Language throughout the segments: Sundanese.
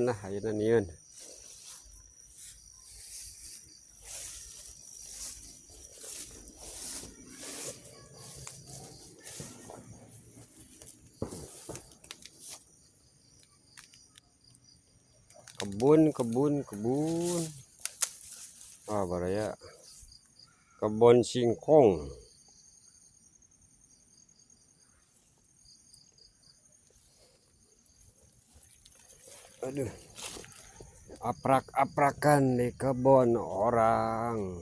Nyieun lah ayeuna nyieun. Kebun, kebun, kebun. Ah, baraya. Kebun singkong. Aduh. Aprak-aprakan di kebun orang.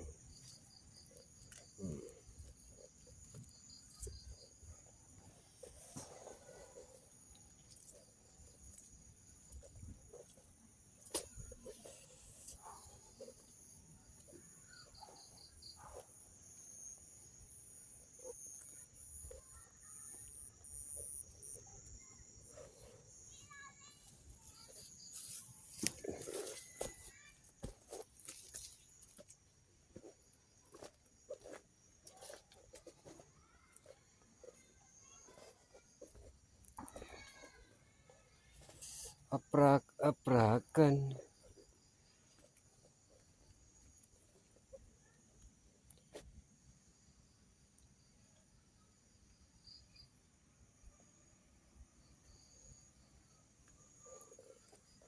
Aprak-aprakan.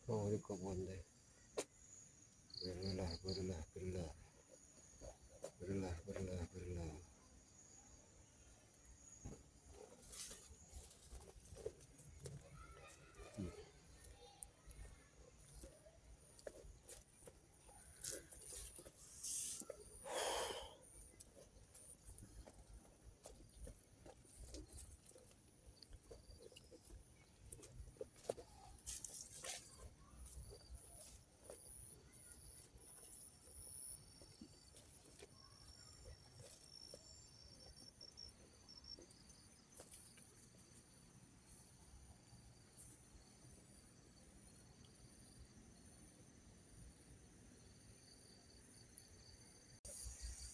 Oh, di kebun deh. Berlah, berlah, berlah. Berlah, berlah, berlah.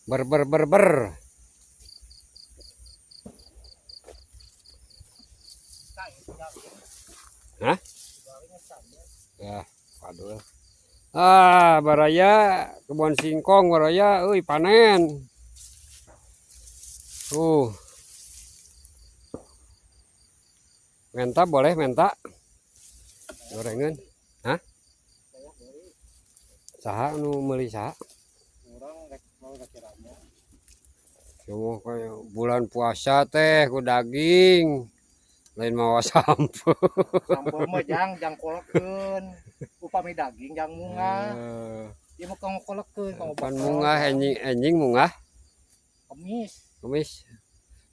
Ber ber ber ber. Hah? Ya, waduh. Ah, baraya kebun singkong baraya euy panen. Tuh. Menta boleh menta. Gorengan. Hah? Saha nu meuli saha? Cuma kayak bulan puasa teh ku daging lain mawa sampeu. Sampeu mah jang jang kolekeun. Upami daging jang mungah. Ieu mah kanggo kolekeun kanggo pan mungah enjing enjing mungah. Kemis. Kemis.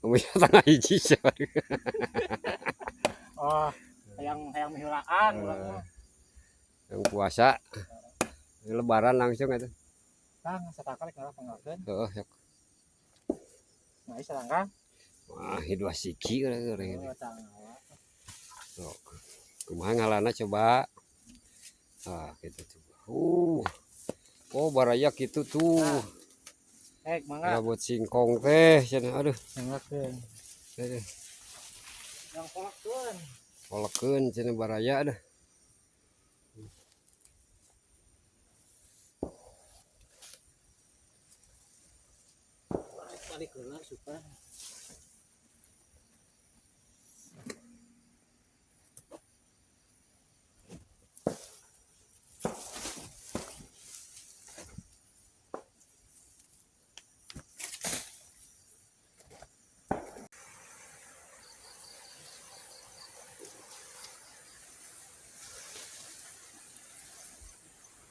Kemis tanggal 1 sia. Oh, hayang hayang miheulaan urang mah. Yang puasa. Lebaran langsung atuh. Tah satangkal rek ngalapengakeun. Heeh, sok. Nah, satangkal. Wah, dua siki urang. Oh, kumaha ngalana coba. Ah, gitu coba. Oh, baraya kitu tuh. Eh, mangga. Buat singkong teh cenah aduh. Manggakeun. Aduh. Yang kolekeun. Kolekeun cenah baraya aduh. Balik heula suka.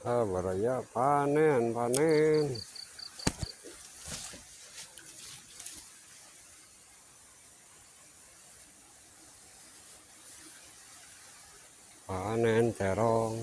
Ah, baraya panen, panen. Panen terong.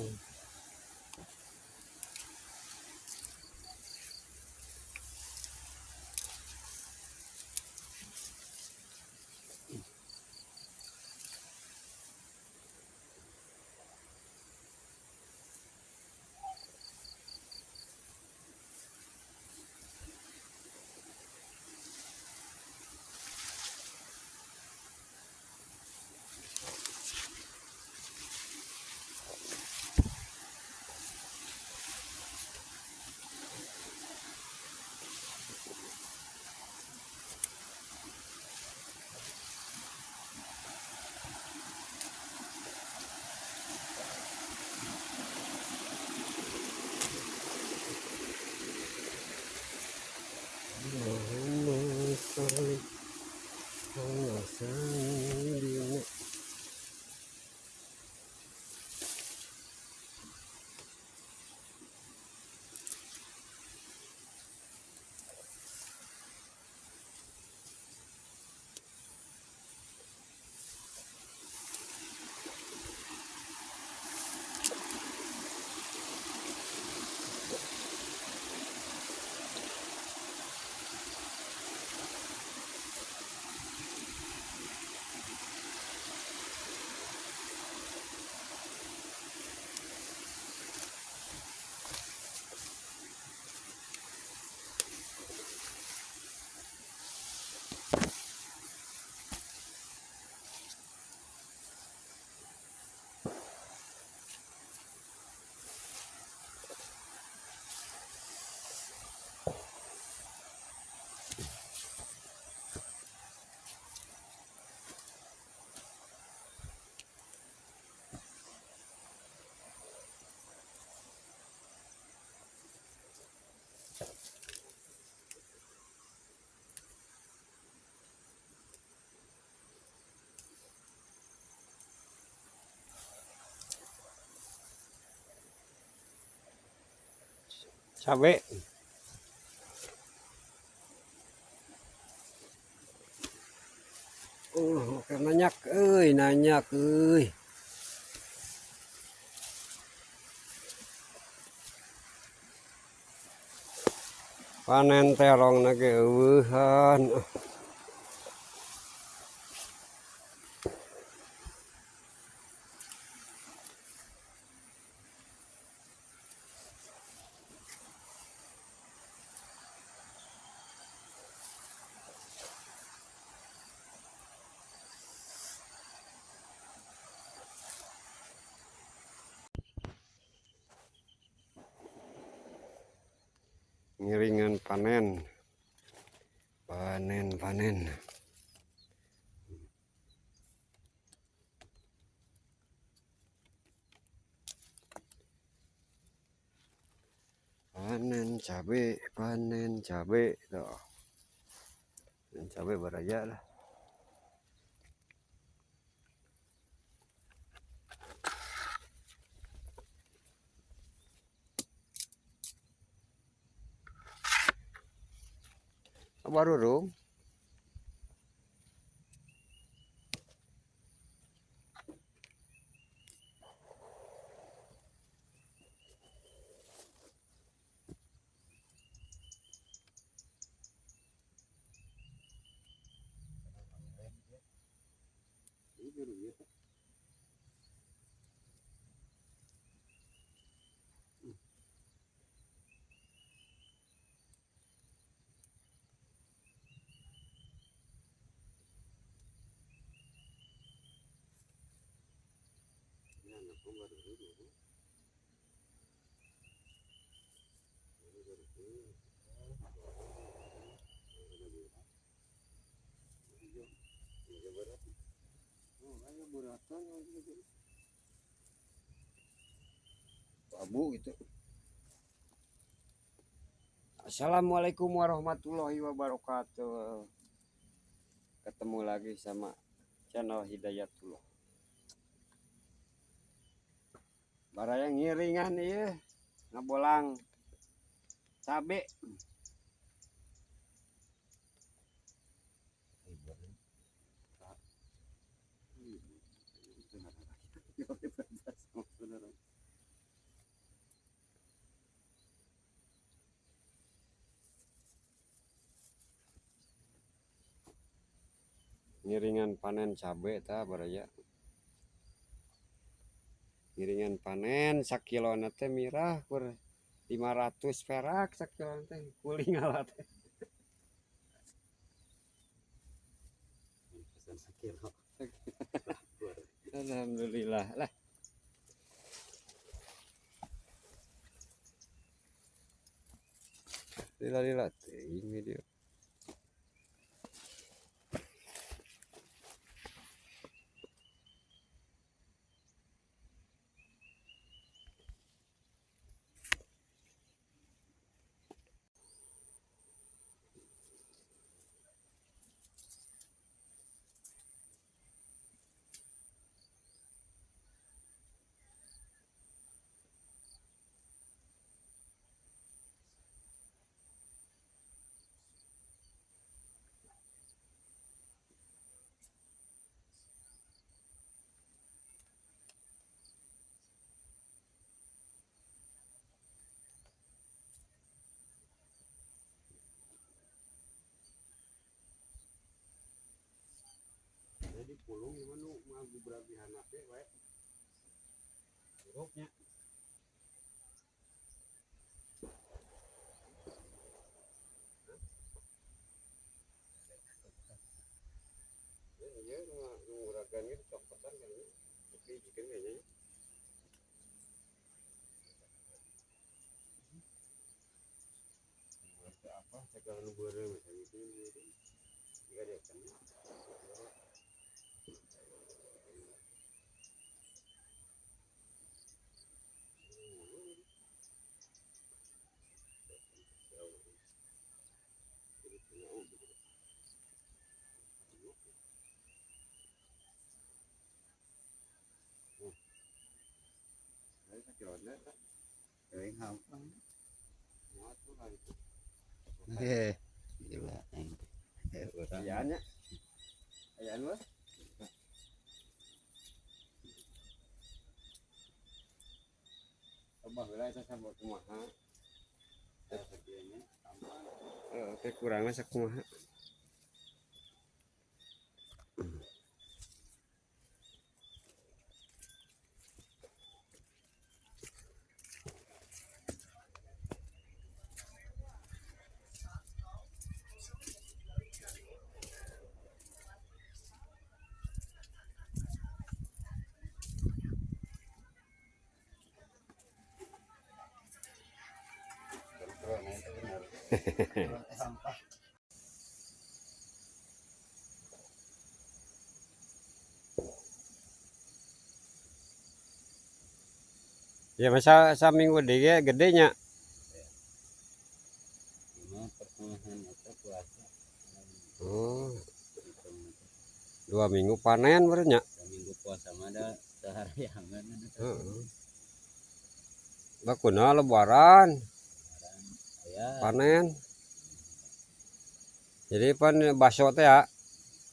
Cabe. Oke nanyak euy, nanyak euy. Panen terong na ge eueuhan. Ngiringan panen. Panen, panen. Panen cabe tuh. Panen cabe baraya lah. Baru rum. Abu gitu. Assalamualaikum warahmatullahi wabarakatuh. Ketemu lagi sama channel Hidayatullah. Baraya ngiringan ieu ngabolang cabe. Ngiringan panen cabe ta baraya. Ngiringan panen sakilona teh mirah kur 500 perak sakilona teh kuling ala teh. Pesan sakilo. Alhamdulillah lah. Lila-lila teuing video. Jadi pulung ieu mah nu ngagubrag di handap we wae. Buruknya. Iya, nu nguragan ge dicokotan kayaknya. Tapi jikeun kayaknya. Apa segala nu beureum misalnya gitu. Jika dia kan. Euy hampang. Eh, gila aing. Eh, urang. Ayaan nya. Ayaan mah. Coba heula eta sabot kumaha. Heeh, teh kurangna sakumaha. Sampah. Ya masa saminggu deui ge gede nya. Cuma pertengahan eta puasa. Oh, Hitung teh. 2 minggu panen baru nya. Minggu puasa mah da sehariangan. Heeh. Bakuna lebaran Aya panen. Jadi pan bakso teh ya.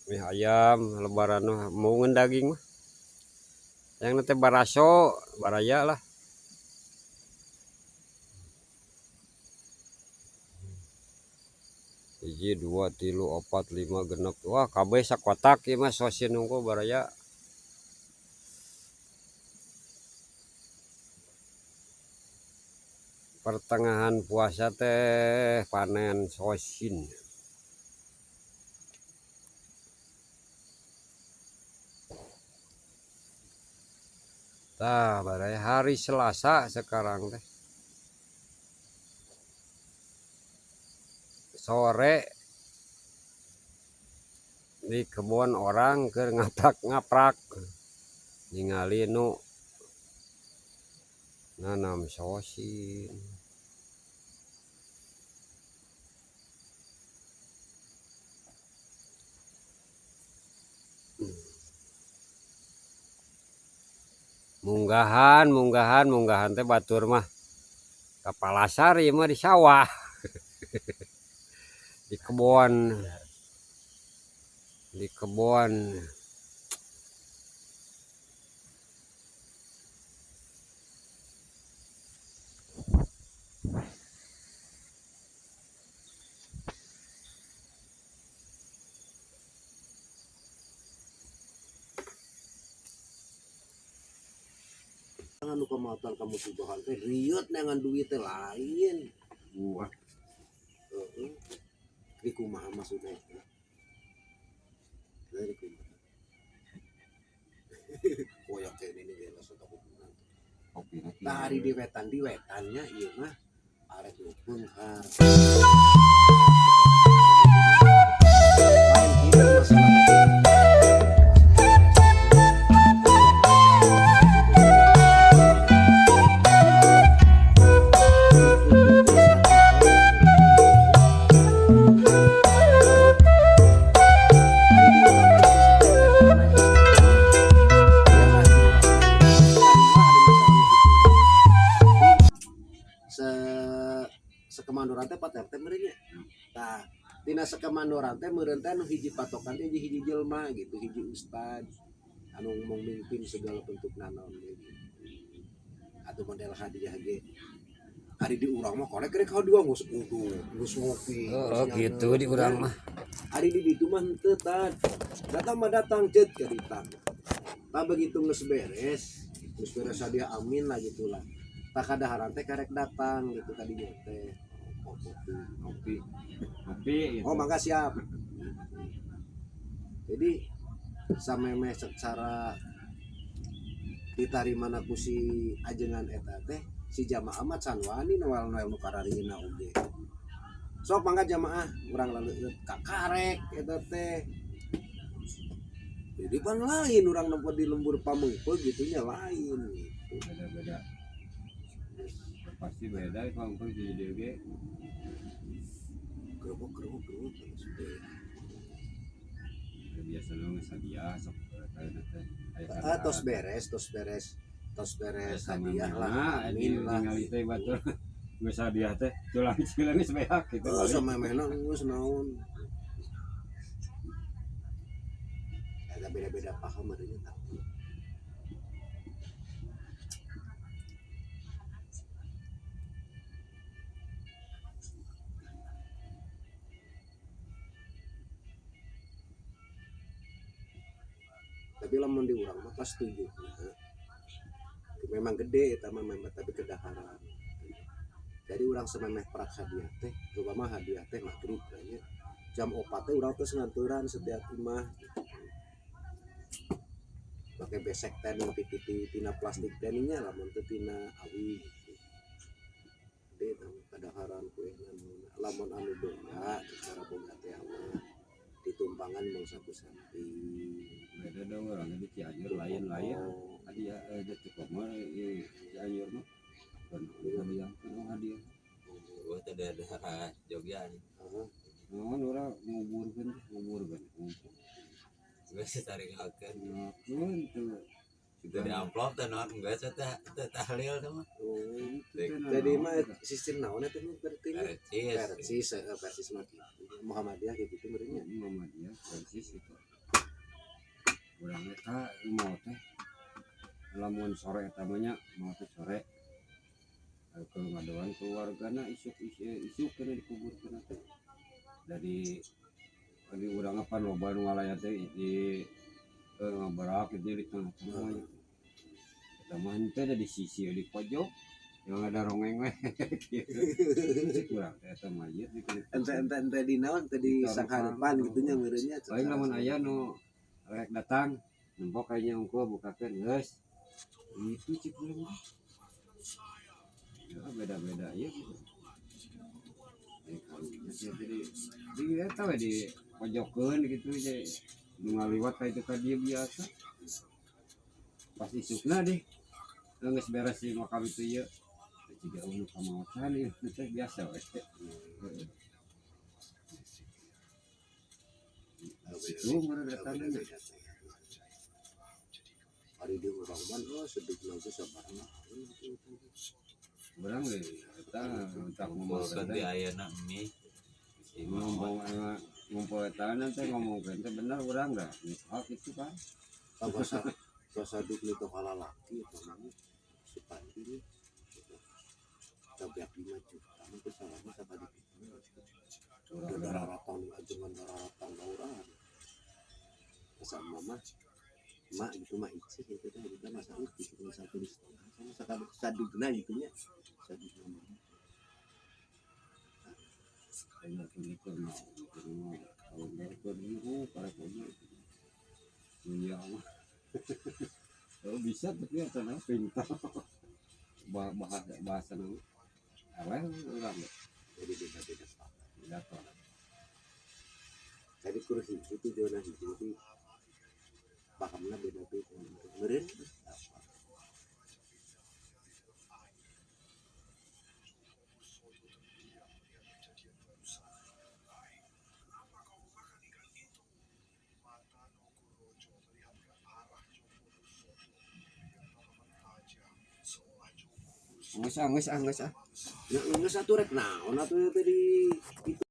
Mie ayam lebaran mah mau daging mah. Yang nanti baraso, baraya lah. Hiji, dua, tilu, opat, lima, genep. Wah, kabeh sakotak ieu mah sosin unggul baraya. Pertengahan puasa teh panen sosin. Tah, baraya hari Selasa sekarang teh. Sore di kebun orang keur ngaprak-ngaprak ningali nu nanam sosin. Munggahan, munggahan, munggahan teh batur mah ka palasar ieu mah di sawah. Di kebon. Di kebon. Nu kamautan kamusibahan teh rieut neangan duit teh lain. Wah, Heeh. Di kumaha maksudna eta? Dari kumaha? Koyak kayak ini jelas atau hubungan. Kopi nanti. Tah ari di wetan di wetannya ieu mah arek nu beunghar. Lain kieu masalah. Se sekemandoran teh Pak RT meureun nya. Tah, tina sekemandoran teh meureun teh anu hiji patokan teh hiji hiji jelema gitu, hiji ustad anu memimpin segala bentuk nanaon ge gitu. Atau model hadiah ge. Ari di urang mah kolek rek hadiah geus uduk, geus ngopi. Oh, geus gitu nyanget. di urang mah. Ari di ditu mah henteu tad. Datang mah datang ceut ka ditang. Tah begitu geus beres hadiah amin lah gitulah. Tah kadaharan teh karek datang gitu tadinya teh. Oh, kopi. Kopi. Kopi gitu. Oh, mangga siap. Jadi samemeh secara ditarimana ku si ajengan eta teh si jamaah mah can wani noel-noel nu kararieuna oge. Sok mangga jamaah urang laleueut ka karek eta teh. Jadi pan lain urang nempo di lembur pameungpeuk gitu nya lain gitu. Beda-beda. Pasti beda kalau di dieu ge. Kerupuk kerupuk kerupuk terus teh. Biasa geus hadiah sok kayak teh. Ah, tos beres, tos beres, tos beres hadiah lah, amin lah. Ningali teh gitu. batur. Geus hadiah teh tulang cilan geus beak gitu. Oh, sama memehna geus naon. Ada beda-beda paham adanya tapi. Tapi lamun di urang mah kelas 7. Nah, memang gede eta mah memang tapi kedaharan. Jadi urang samemeh prak hadiah teh, terutama hadiah teh maghrib nya. Jam 4 teh urang terus nganturan setiap imah gitu. Pakai besek teh nu tina plastik teh nya lamun teu tina awi gitu. Gede eta mah kadaharan kuehna lamun anu boga secara boga teh mah ditumpangan mangsa ku sapi. Beda dong orang di Cianjur lain-lain. Hadiah detik mah di Cianjur mah. Kan hadiah kan hadiah. Gua teh daerah Jogja nih. Heeh. Naon urang nguburkeun teh nguburkeun. Gua sih tarik hakeun. Ngakeun teu. Itu di amplop teh naon enggak sih teh teh tahlil teh mah. Oh. Jadi Jadi mah sistem naon eta mah berarti nya? Percis. Persis, persis mah gitu. Muhammadiyah kayak gitu meureun nya. Muhammadiyah persis itu. Urang eta mau teh lamun sore eta mah nya mau teh sore ke ngadoan keluargana isuk isuk kena dikuburkeun teh. Dari di urang apa loba nu ngalaya teh di ngabarak gitu di tengah-tengah. Eta mah henteu da di sisi di pojok yang ada rongeng we gitu. Cek urang teh eta mayit di Ente di naon teh di sangharepan gitu nya meureun nya. Lain lamun aya nu rek datang nempok kayaknya ungkul bukakeun geus. Itu cek urang mah. Ya beda-beda ya gitu. Jadi di eta we di pojokeun gitu jadi nu ngaliwat ka itu ka dieu biasa. Pas isukna deh geus beres di makam itu ieu. Jiga unu kamaotan ieu teh biasa we. Itu meureun datangna. Hari di urang mah oh sedih lagi sabaraha. Urang we eta entak ngomong Ngumpulkeun di ayeuna mie. Si ngomong ngumpul eta teh ngomongkeun teh bener urang dah. Nifak itu kan. Bahasa bahasa duk itu kalalaki eta mah si Pandi nih. Tapi 5 juta mah teh salahna sakali kitu. Urang Darah ratang ajengan darah ratang urang. Masa mama mak gitu mah icih itu teh kita masa uti kita satu setengah sama sakali sadugna gitu nya sadugna mah. Ayo tuh mah kalau keur dieu para kono. Iya mah. Oh bisa tapi eta mah pintar. Bahasa bahasa nu aweh urang Jadi beda-beda paham. beda toh. Jadi kur hiji tujuanna hiji tapi pahamna beda-beda. Meureun apa? Geus ah geus ah geus ah. Nah, geus atuh rek naon atuh teh di itu.